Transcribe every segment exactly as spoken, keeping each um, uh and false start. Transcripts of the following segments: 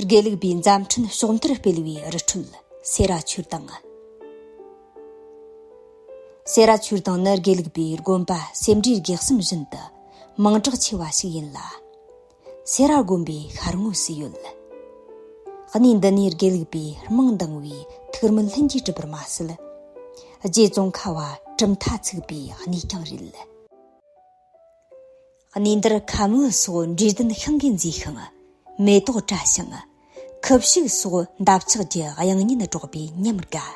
དགེ་ལུགས་པའི་མཛད་འཕྲིན་ཕྱོགས་མཐར་སྤེལ་བའི་རི་ཁྲོད་སེ་ར་ཆོས་སྡིངས། སེ་ར་ཆོས་སྡིངས་ནི་དགེ་ལུགས་པའི་དགོན་པ་སེ་འབྲས་དགེ་གསུམ་བཞིན་དུ་མིང་གྲགས་ཆེ་བ་ཞིག་ཡིན་ལ། སེ་ར་དགོན་པའི་ཤར་ངོས་སུ་ཡོད། གནས་འདི་ནས་དགེ་ལུགས་པའི་མིང་འདང་བའི་ཐུགས་སྨོན་ལྷུན་གྱིས་གྲུབ་པར་མ་ཟད། རྗེ་ཙོང་ཁ་བ་གྲུབ་མཐའ་ཚུགས་པའི་གནས་ཀྱང་རེད། གནས་འདིར་ཁམས་སོགས་འབྲས་ལྡན་ཤིང་གིས་མཛེས་ཤིང་། མེ་ཏོག་བཀྲ་ཞིང་། ཁུ་བྱུག་སོགས་འདབ་ཆགས་ཀྱི་དབྱངས་སྙན་སྒྲོག་པའི་ཉམས་དགའ།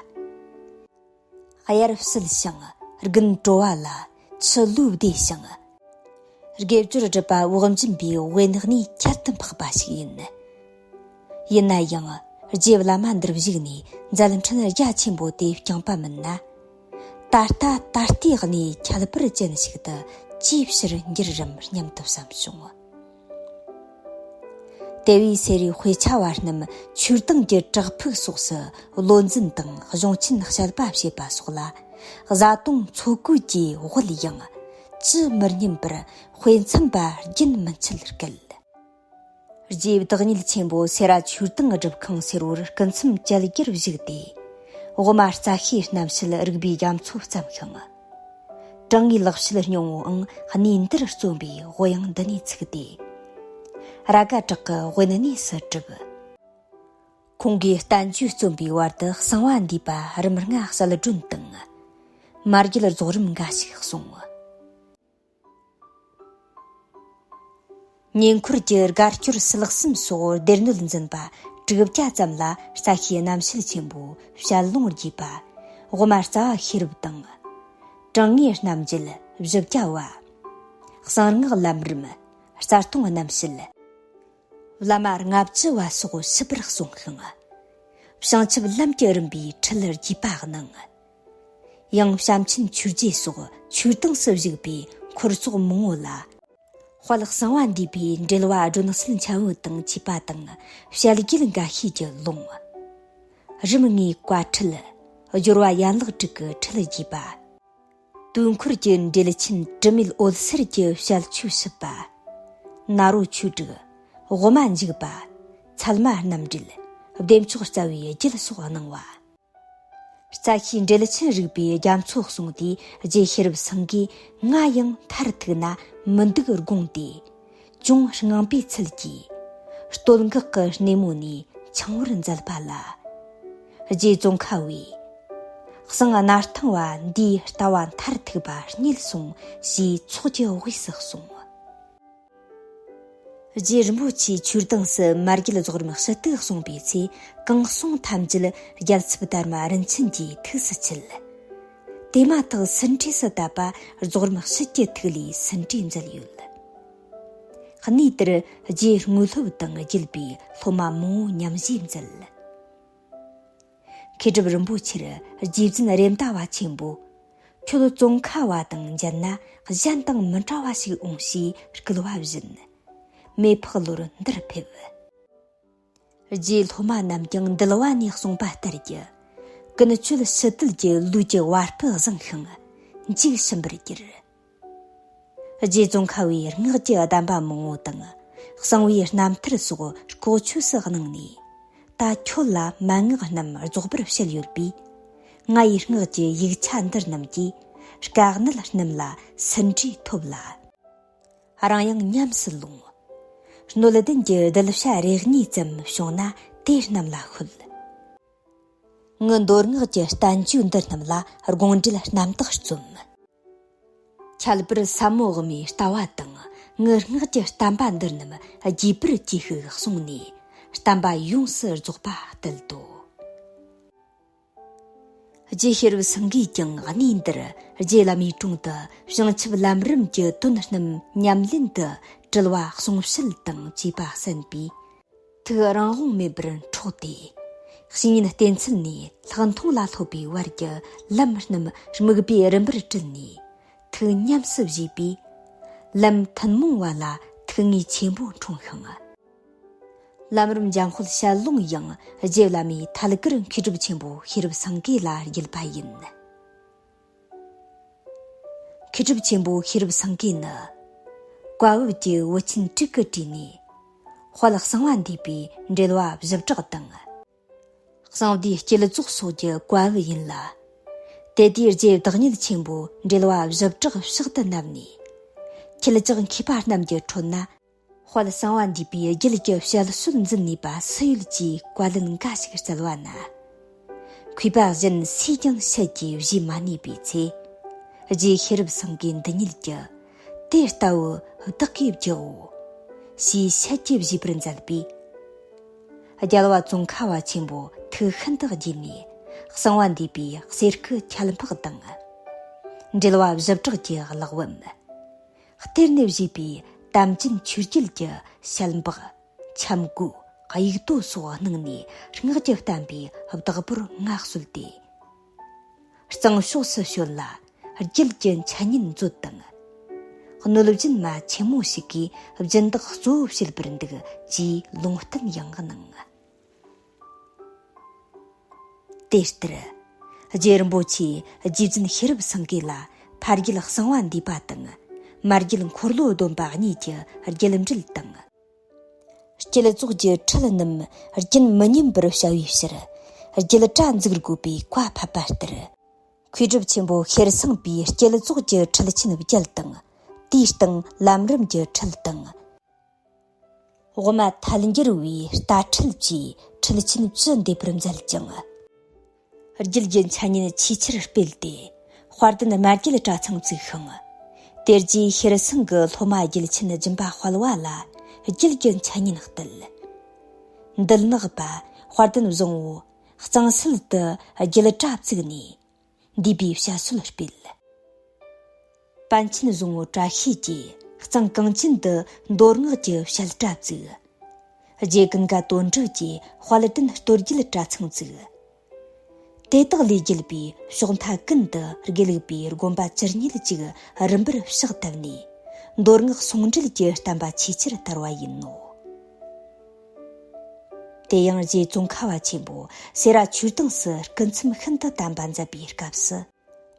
དབྱར་བསིལ་ཞིང་དགུན་དྲོ་བ་ལ་ཆུ་ལུད་བདེ་ཞིང་། དགེ་སྦྱོར་སྒྲུབ་པ་བག་འབྱིན་པའི་དབེན་གནས་ཁྱད་དུ་འཕགས་པ་ཞིག་ཡིན། ཡིན་ན་ཡང་རྗེ་བླ་མ་འདིར་བཞུགས་ནས་མཛད་འཕྲིན་རྒྱ་ཆེན་པོ་དེ་བསྐྱངས་པ་མིན་ན། ད་ལྟ་ད་ལྟའི་གནས་ཁྱད་པར་ཅན་ཞིག་ཏུ་ཅིའི་ཕྱིར་འགྱུར་རམ་སྙམ་དུ་བསམ་བྱུང་། དེ་བས་སེ་རའི་དཔེ་ཆ་བ་རྣམས་ཆོས་སྡིངས་ཀྱི་བྲག་ཕུག་སོགས་སུ་བློ་འཛིན་དང་གཞུང་ཆེན་བཤད་པ་བྱེད་པ་སོགས་ལ་བཟའ་བཏུང་འཚོ་གོས་ཀྱི་དབུལ་ཡང་ཅི་མི་སྙམ་པར་དཔེ་མཚོན་པ་རྒྱུན་མི་འཆད་སྐད། རྗེ་བདག་ཉིད་ཆེན་པོ་སེ་ར་ཆོས་སྡིངས་སྒྲུབ་ཁང་ཟེར་བར་སྐུ་མཚམས་བཅད་རྒྱར་བཞུགས་ཏེ། དབུ་མ་རྩ་ཤེས་རྣམ་བཤད་རིག་པའི་རྒྱ་མཚོ་བརྩམས་ཤིང་། དྲང་ངེས་ལེགས་བཤད་སྙིང་པོའང་གནས་འདིར་རྩོམ་པའི་དབུ་ཡང་འདི་ནས་ཚུགས་ཏེ། ར་ག་བྲག་གི་དབེན་གནས་སུ་གྲུབ། ཁོང་གིས་བསྟན་བཅོས་རྩོམ་པའི་བར་དུ་གསང་བ་འདུས་པ་རིམ་ལྔ་གསལ་སྒྲོན་དང་། མ་རྒྱུད་རྫོགས་རིམ་འགའ་ཞིག་གསུངས། ཉེ་འཁོར་གྱི་དགའ་སྐྱོར་སིལ་གསུམ་སོགས་སྡེ་སྣོད་འཛིན་པ་དྲུག་བརྒྱ་ཙམ་ལ་རྩ་ཤེས་རྣམ་བཤད་ཆེན་པོ་བཤད་ལུང་རྒྱས་པ། དབུ་མ་རྩ་བ་ཤེས་རབ་དང་། དྲང་ངེས་རྣམ་འབྱེད་བཞི་བརྒྱ་བ། གསང་སྔགས་ལམ་རིམ། རྩ་ལྟུང་རྣམ་བཤད། བླ་མ་ལྔ་བཅུ་བ་སོགས་ཞིབ་པར་གསུངས་ཤིང་། བྱང་ཆུབ་ལམ་གྱི་རིམ་པའི་ཁྲིད་རྒྱས་པ་གནང་། ཡང་བྱམས་ཆེན་ཆོས་རྗེ་སོགས་ཆོས་སྡིངས་སུ་བཞུགས་པའི་འཁོར་ཚོགས་མང་པོ་ལ། དཔལ་གསང་བ་འདུས་པའི་འགྲེལ་བ་སྒྲོན་གསལ་འཆར་ངོས་དང་བཅས་པ་དང་། བཤད་རྒྱུད་འགའ་ཤས་ཀྱི་ལུང་། རིམ་ལྔའི་བཀའ་ཁྲིད། སྦྱོར་བ་ཡན་ལག་དྲུག་གི་ཁྲིད་རྒྱས་པ། དུས་འཁོར་གྱི་འགྲེལ་ཆེན་དྲི་མེད་འོད་ཟེར་གྱི་བཤད་ཆོས་ཞིབ་པ། ནཱ་རོ་ཆོས་དྲུག། དབུ་མ་འཇུག་པ། ཚད་མ་རྣམ་འགྲེལ། བདེ་མཆོག་རྩ་བའི་རྒྱུད་སོགས་གནང་བ། རྩ་ཤེས་འགྲེལ་ཆེན་རིག་པའི་རྒྱ་མཚོ་གསུངས་ཏེ། རྗེ་ཤེས་རབ་སེང་གེས་ང་ཡང་མཐར་ཐུག་ན་མི་འདུག་དགོངས་ཏེ། ཅུང་དངངས་པའི་ཚུལ་གྱིས། སྟོད་འགག་གི་སྣེ་མོ་ནས་འཆིང་བར་མཛད་པ་ལ། རྗེ་ཙོང་ཁ་བས། གསང་སྣར་ཐང་བ་འདིའི་ལྟ་བ་མཐར་ཐུག་པ་རྙེད་སོང་ཞེས་ཚོགས་ཀྱི་དབུས་སུ་གསུངས། རྗེ་རིན་པོ་ཆེའི་ཆོས་སྡིངས་སུ་མ་རྒྱུད་རྫོགས་རིམ་ཞུ་གཏུག་གསུངས་པའི་ཚེ། གང་གསུང་ཐམས་ཅད་རྒྱལ་ཚབ་དར་མ་རིན་ཆེན་གྱི་ཐུགས་སུ་ཆུད། དེ་མ་ཐག་ཟིན་བྲིས་སུ་བཏབ་པ་རྫོགས་རིམ་ཞུ་རྒྱུའི་ཐིག་ལེའི་ཟིན་བྲིས་མཛད་ཡོད། གནས་དེར་རྗེ་དངོས་སློབ་དང་བརྒྱུད་པའི་སློབ་མ་མང་བོ་མཉམ་ཞུགས་མཛད། མཁས་གྲུབ་རིན་པོ་ཆེར་རྗེ་བཙུན་རེད་མདའ་བ་ཆེན་པོ། ཁྱོད་ཙོང་ཁ་བ་དང་མཇལ་ན་གཞན་དང་མི་འདྲ་བ་ཞིག་འོང་ཞེས་སྐུལ་བ་བཞིན། མེ་ཕག་ལོར་འདིར་ཕེབས། རྗེ་སློབ་མ་རྣམས་ཀྱང་འདུལ་བ་ནས་གསུངས་པ་ལྟར་གྱི། ཀུན་སྤྱོད་ཕྱི་དུལ་གྱི་ལུས་ཀྱི་བ་སྤུ་བཟང་ཞིང་འཇིགས་ཞུམ་པར་གྱུར། རྗེ་ཙོང་ཁ་བའི་སྔགས་ཀྱི་གདམས་པ་མང་པོ་དང་། གསང་བའི་རྣམ་ཐར་སོགས་ལྐོག་ཆོས་སུ་གནང་ནས། ད་ཁྱོད་ལ་མན་ངག་རྣམས་རྫོགས་པར་བཤད་ཡོད་པས། ང་ཡི་སྔགས་ཀྱི་ཡིག་ཆ་འདི་རྣམས་ཀྱིས་དཀའ་གནད་རྣམས་ལ་ཟིན་བྲིས་ཐོབ་ལ། རང་ཡང་ཉམས་སུ་ལོངས། སྣོད་ལྡན་གྱི་གདུལ་བྱ་རེ་གཉིས་ཙམ་བྱུང་ན་དེ་རྣམས་ལ་ཤོད། ངའི་མདོ་སྔགས་ཀྱི་བསྟན་བཅོས་འདི་རྣམས་ལ་དགོངས་འགྲེལ་རྣམ་དག་རྩོམ། ཁྱད་པར་ཟབ་མོ་དབུ་མའི་ལྟ་བ་དང་ངའི་སྔགས་ཀྱི་བསྟན་པ་འདི་རྣམས་རྒྱས་པར་གྱིས་ཤིག་གསུངས་ནས་བསྟན་པ་ཡོངས་སུ་རྫོགས་པ་གཏད་དོ། རྗེ་ཤེས་རབ་སེང་གེས་ཀྱང་གནས་འདིར་རྗེ་བླ་མའི་དྲུང་དུ་བྱང་ཆུབ་ལམ་རིམ་གྱི་དོན་རྣམས་ཉམས་ལེན་དུ་དྲིལ་བ་གསུང་བཤད་དང་བཅས་པ་གསན་པས། ཐུགས་རང་དབང་མེད་པར་འཕྲོག་སྟེ། བཤེས་གཉེན་བསྟེན་ཚུལ་ནས་ལྷག་མཐོང་ལ་སློབ་པའི་བར་གྱི་ལམ་རྣམས་དམིགས་པའི་རིམ་པར་དྲིལ་ནས་ཐུགས་ཉམས་སུ་བཞེས་པས། ལམ་ཐུན་མོང་བ་ལ་ཐུགས་མངའ་ཆེན་པོ་འཁྲུངས་ཤིང་། ལམ་རིམ་འཇམ་དཔལ་ཞལ་ལུང་ཡང་རྗེ་བླ་མའི་ཐད་ཀར་མཁས་གྲུབ་ཆེན་པོ་ཤེས་རབ་སེང་གེ་ལ་བརྒྱུད་པ་ཡིན། མཁས་གྲུབ་ཆེན་པོ་ཤེས་རབ་སེང་གེ་ནི། བཀའ་བབས་ཀྱི་བུ་ཆེན་དྲུག་གི་གྲས་ནས། དཔལ་གསང་བ་འདུས་པའི་འགྲེལ་བ་བཞི་བྲག་དང་། གསང་བདེའི་བསྐྱེད་རྫོགས་སོགས་ཀྱི་བཀའ་བབས་ཡིན་ལ། དེ་དུས་རྗེ་བདག་ཉིད་ཆེན་པོ་འགྲེལ་བ་བཞི་བྲག་ཕྱག་ཏུ་བསྣམས་ནས། ཁྱེད་ཅག་མཁས་པ་རྣམས་ཀྱི་ཁྲོད་ན། དཔལ་གསང་བ་འདུས་པའི་རྒྱུད་ཀྱི་བཤད་སྲོལ་འཛིན་ནུས་པ་སུ་ཡོད་ཅེས་བཀའ་ལན་འགའ་ཞིག་སྩལ་བ་ན། མཁས་པ་གཞན་སུས་ཀྱང་བཤད་ཀྱིས་བཞེས་མ་ནུས་པའི་ཚེ། རྗེ་ཤེས་རབ་སེང་གེ་འདི་ཉིད་ཀྱིས། དེ་ལྟ་བུ་བདག་གིས་བགྱིའོ། ཞེས་བཤད་ཀྱིས་བཞེས་པར་མཛད་པས། རྒྱལ་བ་ཙོང་ཁ་བ་ཆེན་པོ་ཐུགས་ཤིན་ཏུ་དགྱེས་ནས་གསང་བ་འདུས་པའི་གསེར་སྐུ་ཁྱད་འཕགས་དང་། འགྲེལ་བ་བཞི་བྲག་གི་གླེགས་བམ། གཏེར་ནས་བཞེས་པའི་དམ་ཅན་ཆོས་རྒྱལ་གྱི་ཞལ་འབག་ཆབ་མགོ། དབྱུག་ཏོ་སོགས་གནང་ནས་སྔགས་ཀྱི་བསྟན་པའི་བདག་པོར་མངའ་གསོལ་ཏེ། གཙང་ཕྱོགས་སུ་བྱོན་ལ་རྒྱུད་ཀྱི་འཆད་ཉན་མཛོད་དང་། སྣོད་སྦྱིན་མ་ཆེན་མོ་ཞིག་གིས་སྦྱིན་བདག་གཙོ་བོ་བྱེད་པར་འདུག་ཅེས་ལུང་བསྟན་ཡང་གནང་། དེ་ལྟར། རྗེ་རིན་པོ་ཆེས་རྗེ་བཙུན་ཤེས་རབ་སེང་གེ་ལ་ཕ་རྒྱུད་གསང་བ་འདུས་པ་དང་། མ་རྒྱུད་འཁོར་ལོ་སྡོམ་པ་གཉིས་ཀྱི་རྒྱུད་འགྲེལ་དང་། བསྐྱེད་རྫོགས་ཀྱི་ཁྲིད་རྣམས་རྒྱུན་མི་ཉམས་པར་བྱ་བའི་ཕྱིར། རྒྱུད་གྲྭ་འཛུགས་དགོས་པའི་བཀའ་ཕབ་པ་ལྟར། མཁས་གྲུབ་ཆེན་པོ་ཤེར་སེང་པོའི་བསྐྱེད་རྫོགས་ཀྱི་ཁྲིད་ཆེན་བརྒྱད་དང་། དེའི་སྟེང་ལམ་རིམ་གྱི་ཁྲིད་དང་། དབུ་མ་ཐལ་འགྱུར་བའི་ལྟ་ཁྲིད་བཅས་ཁྲིད་ཆེན་བཅུ་འདེབས་པར་མཛད་ཅིང་། རྒྱུད་ཀྱི་འཆད་ཉན་ཆེས་ཆེར་སྤེལ་ཏེ། དཔལ་ལྡན་མ་རྒྱུད་གྲྭ་ཚང་བཙུགས་ཤིང་། དེ་རྗེས་ཤེར་སེང་གི་སློབ་མ་རྒྱུད་ཆེན་སྦྱིན་པ་དཔལ་བ་ལ་རྒྱུད་ཀྱི་འཆད་ཉན་གཏད། འདུལ་ནག་པ་དཔལ་ལྡན་བཟང་བོ་གཙང་སྲིད་དུ་རྒྱུད་གྲྭ་བཙུགས་ནས། འདུས་པའི་བཤད་སྲོལ་སྤེལ། པཎ་ཆེན་བཟང་བོ་བཀྲ་ཤིས་ཀྱིས་གཙང་གངས་ཅན་དུ་མདོ་སྔགས་ཀྱི་བཤད་གྲྭ་བཙུགས། རྗེ་ཀུན་དགའ་དོན་གྲུབ་ཀྱིས་དཔལ་ལྡན་རྟོད་རྒྱལ་གྲྭ་ཚང་བཙུགས། དེ་དག་ལས་བརྒྱུད་པའི་ཕྱོགས་མཐའ་ཀུན་ཏུ་དགེ་ལུགས་པའི་དགོན་པ་བཅུ་གཉིས་ཅིག་རིམ་པར་ཕྱག་བཏབ་ནས། མདོ་སྔགས་ཟུང་འབྲེལ་གྱི་བསྟན་པ་ཆེས་ཆེར་དར་བ་ཡིན་ནོ། དེ་ཡང་རྗེ་ཙོང་ཁ་བ་ཆེན་པོ་སེ་ར་ཆོས་ཐང་སུ་སྐུ་མཚམས་ཤིན་ཏུ་དམ་པ་མཛད་པའི་སྐབས་སུ།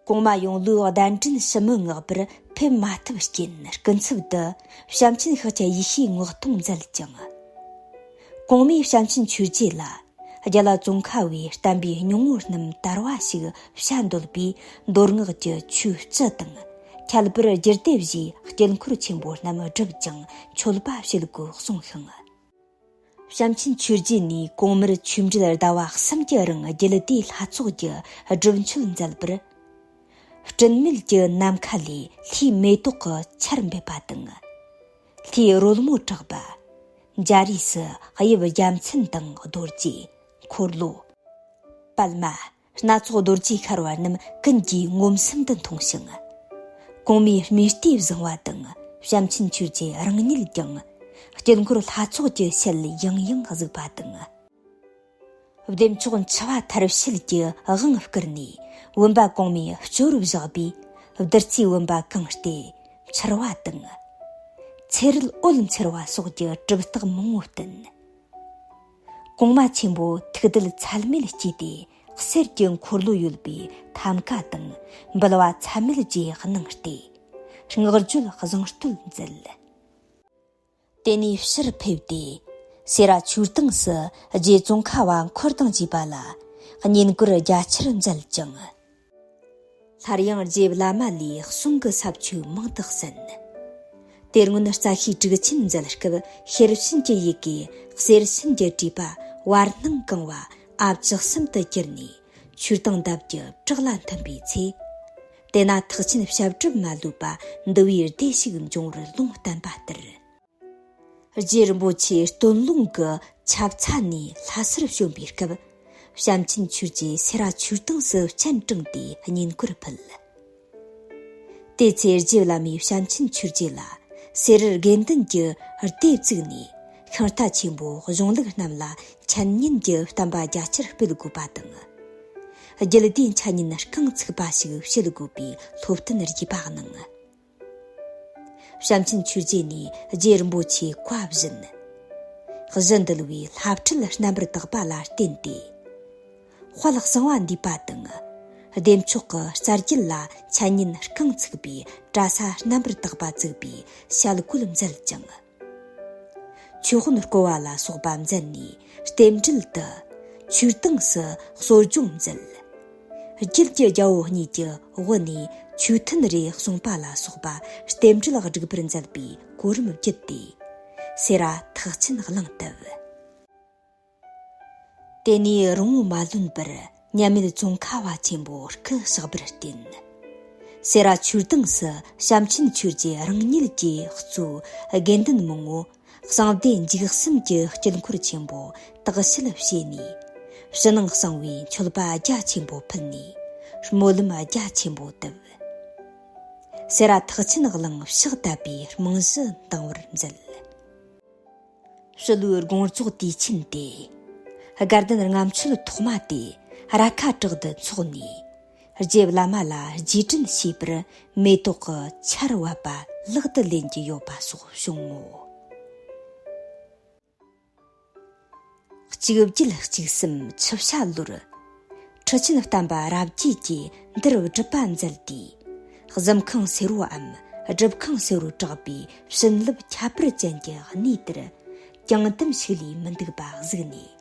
གོང་མ་ཡོངས་ལུས་གདན་འདྲེན་ཞུ་མི་མངགས་པར་ཕེབས་མ་ཐུབ་རྐྱེན། སྐུ་མཚམས་དུ་བྱམས་ཆེན་ཤཱཀྱ་ཡེ་ཤེས་ངག་ཐོང་མཛད་ཅིང་། གོང་མས་བྱམས་ཆེན་ཆོས་རྗེ་ལ། རྒྱལ་བ་ཙོང་ཁ་བའི་བསྟན་པའི་སྙིང་བོ་རྣམས་དར་བ་ཞིག་བྱ་འདོད་པས། མདོ་སྔགས་ཀྱི་ཆོས་སྤྱི་དང་། ཁྱད་པར་རྒྱུད་སྡེ་བཞིའི་དཀྱིལ་འཁོར་ཆེན་པོ་རྣམས་བསྒྲུབ་ཅིང་མཆོད་པ་བྱེད་དགོས་གསུངས་ཤིང་། བྱམས་ཆེན་ཆོས་རྗེ་ནས་གོང་མར་ཆོས་འབྲེལ་ཟླ་བ་གསུམ་གྱི་རིང་རྒྱུད་སྡེའི་ལྷ་ཚོགས་ཀྱི་སྒྲུབ་མཆོད་མཛད་པར། སྤྲིན་མེད་ཀྱི་ནམ་མཁའ་ལས་ལྷའི་མེ་ཏོག་གི་ཆར་འབེབས་པ་དང་། ལྷའི་རོལ་མོ་གྲགས་པ། འཇའ་རིས་སུ་དབྱིབས་བརྒྱ་མཚན་དང་རྡོ་རྗེ། འཁོར་ལོ། པདྨ། སྣ་ཚོགས་རྡོ་རྗེ་ཤར་བ་རྣམས་ཀུན་གྱིས་ངོམས་སེམས་དུ་མཐོང་ཞིང་། གོང་མའི་སྨྲས་ཏེ་བཟང་བ་དང་བྱམས་ཆེན་ཆོས་རྗེ་རང་ཉིད་ཀྱང་དཀྱིལ་འཁོར་ལྷ་ཚོགས་ཀྱི་ཞལ་ཡང་ཡང་གཟིགས་པ་དང་། བདེ་མཆོག་འཆི་བ་མཐར་བྱེད་ཀྱི་དབང་བསྐུར་ནས་བུམ་པ་གོང་མའི་སྤྱི་བོར་བཞག་པས་བདུད་རྩིའི་བུམ་པ་གང་སྟེ་འཆིར་བ་དང་། ཚེ་རིལ་འོད་འཚེར་བ་སོགས་ཀྱི་གྲུབ་རྟགས་མང་བོ་བསྟན། གོང་མ་ཆེན་པོ་ཐུགས་དད་ཚད་མེད་སྐྱེས་ཏེ། གསེར་གྱི་འཁོར་ལོ་ཡོད་པའི་ཐམ་ཀ་དང་འབུལ་བ་ཚད་མེད་ཀྱི་གནང་སྟེ། བསྔགས་བརྗོད་བཟང་བསྟོད་མཛད། དེ་ནས་ཕྱིར་ཕེབས་ཏེ། སེ་ར་ཆོས་ཐང་སུ་རྗེ་ཙོང་ཁ་བ་འཁོར་དང་བཅས་པ་ལ་བསྙེན་བཀུར་རྒྱ་ཆེར་མཛད་ཅིང་། སླར་ཡང་རྗེ་བླ་མ་ལས་གསུང་གི་ས་བཅད་མང་དུ་གསན། དེ་སྔོན་རྩ་ཤེའི་དྲུག་ཆེན་མཛད་སྐབས་ཤེར་ཕྱིན་གྱི་ཡི་གེ་གསེར་ཕྱིན་གྱིས་བྲིས་པ་བར་སྣང་གང་བ་ཨ་བཅུ་གསུམ་དུ་གྱུར་ནས་ཆོས་དང་འདབ་ཀྱི་བྲག་ལ་མཐུན་པའི་ཚེ། དེ་ན་ཐེག་ཆེན་བཤད་སྒྲུབ་མ་ལུས་པ་འདུལ་བའི་སྡེ་ཞིག་འབྱུང་བར་ལུང་བསྟན་པ་ལྟར། རྗེ་རིན་པོ་ཆེ་སྟོན་ལུང་གི་ཆབ་ཚ་ནས་ལྷ་སར་བྱོན་པའི་སྐབས། བྱམས་ཆེན་ཆོས་རྗེ་སེ་ར་ཆོས་ཐང་སུ་སྤྱན་དྲངས་ཏེ་བསྙེན་བཀུར་ཕུལ། དེ་ཚེ་རྗེ་བླ་མས་བྱམས་ཆེན་ཆོས་རྗེ་ལ་སེ་རར་དགེ་འདུན་གྱི་སྡེ་བཙུགས་ནས་ཤིང་རྟ་ཆེན་པོ་གཞུང་ལུགས་རྣམས་ལ་འཆད་ཉན་གྱི་བསྟན་པ་རྒྱ་ཆེར་སྤེལ་དགོས་པ་དང་། རྒྱུད་སྡེའི་འཆད་ཉན་རྐང་ཚུགས་པ་ཞིག་བྱེད་དགོས་པའི་སློབ་སྟོན་རྒྱས་པ་གནང་། བྱམས་ཆེན་ཆོས་རྗེ་ནས་རྗེ་རིན་པོ་ཆེའི་བཀའ་བཞིན། གཞི་འདུལ་བའི་ལྷ་ཁྲིད་རྣམ་པར་དག་པ་ལ་བརྟེན་ཏེ། དཔལ་གསང་བ་འདུས་པ་དང་། བདེ་མཆོག་གི་རྩ་རྒྱུད་ལ་འཆད་ཉན་རྐང་ཚུགས་པའི་གྲྭ་ས་རྣམ་པར་དག་པ་བཙུགས་པའི་བྱ་སྒོ་མཛད་ཅིང་། མཆོད་དཔོན་བསྐོ་བ་ལ་སོགས་པ་མཛད་ནས་རྟེན་འབྲེལ་དུ་ཆོས་སྟེང་སུ་གསོ་སྦྱོང་མཛད། རྒྱུད་ཀྱི་རྒྱལ་པོ་གཉིས་ཀྱི་དབུ་ནས་མཆོད་རྟེན་རེ་གསུངས་པ་ལ་སོགས་པ་རྟེན་འབྲེལ་བསྒྲིག་པར་མཛད་པའི་གོ་རིམ་བརྒྱུད་དེ། སེ་ར་ཐེག་ཆེན་གླིང་བཏབ། དེ་ནས་རིང་བོ་མ་ལོན་པར་མཉམ་མེད་ཙོང་ཁ་བ་ཆེན་པོ་སྐུ་གཤེགས་པར་བརྟེན། སེ་ར་ཆོས་སྡིངས་སུ་བྱམས་ཆེན་ཆོས་རྗེ་རང་ཉིད་ཀྱིས་གཙོས་དགེ་འདུན་མང་པོ་གསང་བདེ་འཇིགས་གསུམ་གྱི་དཀྱིལ་འཁོར་ཆེན་པོ་དག་བྱེད་བྱས་ནས། ཕྱི་ནང་གསང་བའི་མཆོད་པ་རྒྱ་ཆེན་པོ་ཕུལ་ནས། སྨོན་ལམ་རྒྱ་ཆེན་པོ་བཏབ། སེ་ར་ཐེག་ཆེན་གླིང་ཕྱག་བཏབ་པའི་རྨང་གཞི་འདིང་བར་མཛད། ཕྱི་ལོའི་དགོངས་རྫོགས་དུས་ཆེན་ཏེ། དགའ་ལྡན་ལྔ་མཆོད་ཐོག་མ་དེ་ར་ཁ་བྲག་ཏུ་འཚོགས་ནས། རྗེ་བླ་མ་ལ་རྗེས་དྲན་བྱེད་པར་མེ་ཏོག་གི་ཆར་བབས་པ་ལག་ཏུ་ལེན་གྱི་ཡོད་པ་སོགས་བྱུང་ངོ་། གཅིག་བརྒྱད་གཅིག་གསུམ་ཆུ་བྱ་ལོར། ཁྲི་ཆེན་བསྟན་པ་རབ་རྒྱས་ཀྱིས་འདིར་སྒྲུབ་པ་མཛད་དེ། གཟིམ་ཁང་སེར་བོའམ་སྒྲུབ་ཁང་སེར་བོ་གྲགས་པའི་བྱིན་རླབས་ཁྱད་པར་ཅན་གྱི་གནས་དེར། ཀྱང་དུམ་ཞིག་ལས་མི་འདུག་པ་གཟིགས་ནས།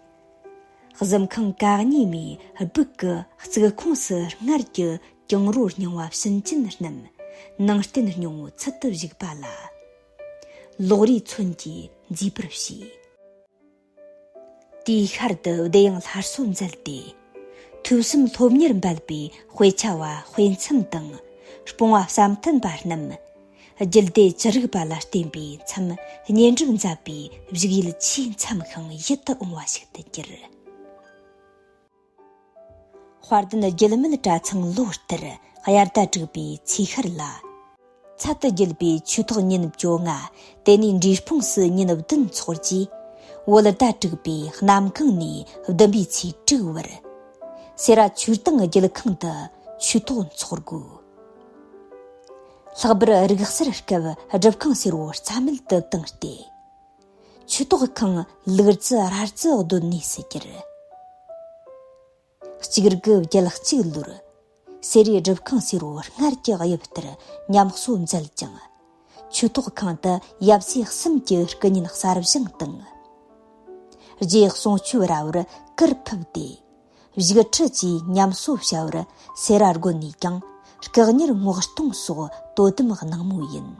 གཟིམ་ཁང་ག་གཉིས་མའི་སྦུག་གི་གཙུག་ཁོངས་སུ་སྔར་གྱི་གྱང་རོ་རྙིང་བ་བྱིན་ཅན་རྣམས་ནང་རྟེན་རྙིང་བོ་ཚུལ་དུ་བཞུགས་པ་ལ། ལོགས་རིས་མཚོན་གྱིས་མཛེས་པར་བྱས། དེའི་ཤར་དུ་བདེ་ཡངས་སླར་གསོ་མཛད་དེ། ཐོས་བསམ་སློབ་གཉེར་འབད་པའི་དཔེ་ཆ་བ་དཔེ་མཚམས་དང་། སྤོང་བ་བསམ་གཏན་པ་རྣམས། རྒྱུད་སྡེ་ཅི་རིགས་པ་ལ་བརྟེན་པའི་མཚམས་བསྙེན་སྒྲུབ་མཛད་པའི་བཞུགས་ཡུལ་ཆེས་མཚམས་ཤིང་ཡིད་དུ་འོང་བ་ཞིག་ཏུ་གྱུར། དཔལ་ལྡན་རྒྱུད་སྨད་གྲྭ་ཚང་ལོ་ལྟར་དབྱར་ཟླ་དྲུག་པའི་ཚེས་ཤར་ལ། ཚད་དུ་བརྒྱུད་པའི་ཆོས་ཐོག་ཉིན་བཅོ་ལྔ། དེ་ནས་འབྲས་སྤུངས་སུ་ཉིན་བདུན་འཚོགས་རྗེས། བོད་ཟླ་དྲུག་པའི་གནམ་གང་ནས་བདུན་པའི་ཚེས་དྲུག་བར། སེ་ར་ཆོས་སྡིངས་རྒྱུད་ཁང་དུ་ཆོས་ཐོག་འཚོགས་དགོས། ལྷག་པར་རིག་གསར་སྐབས་སྒྲུབ་ཁང་སེར་བོ་རྩ་མེད་དུ་བཏང་སྟེ། ཆོས་ཐོག་ཁང་ལུག་རྫི་ར་རྫི་གདོད་ནས་སུ་གྱུར། གཅིག་དགུ་བརྒྱད་གཅིག་ལོར། སེ་རའི་སྒྲུབ་ཁང་སེར་བོ་སྔར་གྱི་དབྱིབས་ལྟར་ཉམས་གསོ་མཛད་ཅིང་། ཆོས་ཐོག་ཁང་དུ་ཡབ་སྲས་གསུམ་གྱི་སྐུ་བརྙན་གསར་བཞེངས་དང་། རྗེ་གསུང་ཆོས་ར་བར་གུར་ཕུབ་སྟེ། བཞུགས་ཁྲི་བཅས་ཉམས་གསོ་བྱ་བར་སེ་ར་དགོན་ནས་ཀྱང་སྐུ་གཉེར་བསྔོག་གཏོང་སོགས་དོ་དམ་གནང་མུས་ཡིན།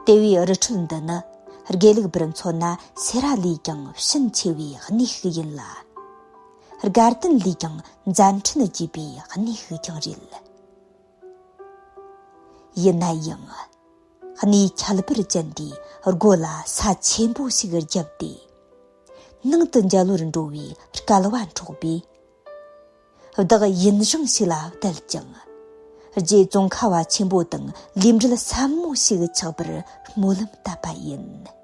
དེ་བས་རི་ཁྲོད་འདི་ནི་དགེ་ལུགས་པར་མཚོན་ན་སེ་ར་ལས་ཀྱང་ཕྱིན་ཆེ་བའི་གནས་ཤིག་ཡིན་ལ། དགའ་ལྡན་ལས་ཀྱང་མཛད་འཕྲིན་རྒྱས་པའི་གནས་ཤིག་ཀྱང་རེད། ཡིན་ན་ཡང་། གནས་ཁྱད་པར་ཅན་འདིའི་སྒོ་ལ་ས་ཆེན་པོ་ཞིག་བརྒྱབ་སྟེ། ནང་དུ་མཇལ་བར་འགྲོ་བའི་སྐལ་བ་འཕྲོག་པས། བདག་ཡུན་རིང་ཞིག་ལ་བསྡད་ཀྱང་། རྗེ་ཙོང་ཁ་བ་ཆེན་པོ་དང་ལུས་འབྲེལ་ཟབ་མོ་ཞིག་ཆགས་པར་སྨོན་ལམ་བཏབ་པ་ཡིན།